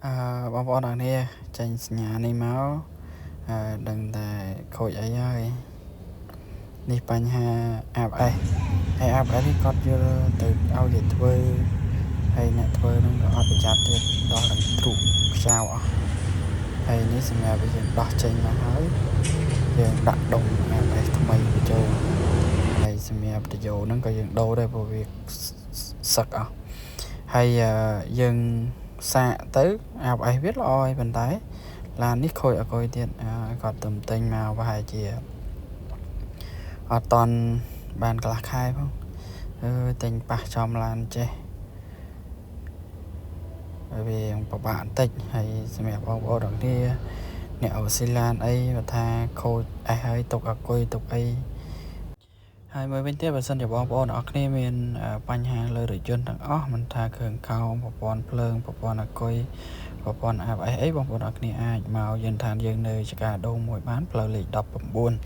អឺបងប្អូនអរគ្នាចេញសញ្ញានេះមកអឺដឹងតែខូចអីហើយនេះបញ្ហា ABS ហើយ ABS នេះគាត់យល់ទៅឲ្យគេធ្វើហើយអ្នកធ្វើនឹងក៏អត់ប្រយ័ត្នទៀតដោះដល់ទ្រុខ្ចៅអស់ហើយនេះសម្រាប់ឲ្យយើងដោះចេញមកហើយយើងដាក់ដុំ ABS ថ្មីបញ្ចូលហើយសម្រាប់តយោហ្នឹងក៏យើងដូរដែរព្រោះវាសឹកអស់ហើយយើងសាកទៅ ABS វាល្អហើយប៉ុន្តែឡាននេះខូចអគុយទៀតគាត់ទៅទិញមកប្រហែលជាអត់តន់បានកន្លះខែផងអឺទិញប៉ះចំឡានចេះវាពិបាកបន្តិចហើយសម្រាប់បងប្អូនទាំងគ្នាអ្នកអូស៊ីឡានអីបើថាខូចអេសហើយទុកអគុយទុកអីហើយមួយវិញទៀតបើសិនជាបងប្អូនអរគ្នាមានបញ្ហាលើរថយន្តទាំងអស់មិនថាគ្រឿងកោងប្រព័ន្ធភ្លើងប្រព័ន្ធអាគុយប្រព័ន្ធ ABS អីបងប្អូនអរគ្នាអាចមកយានដ្ឋានយើងនៅចកាដូងមួយបានផ្លូវលេខ19។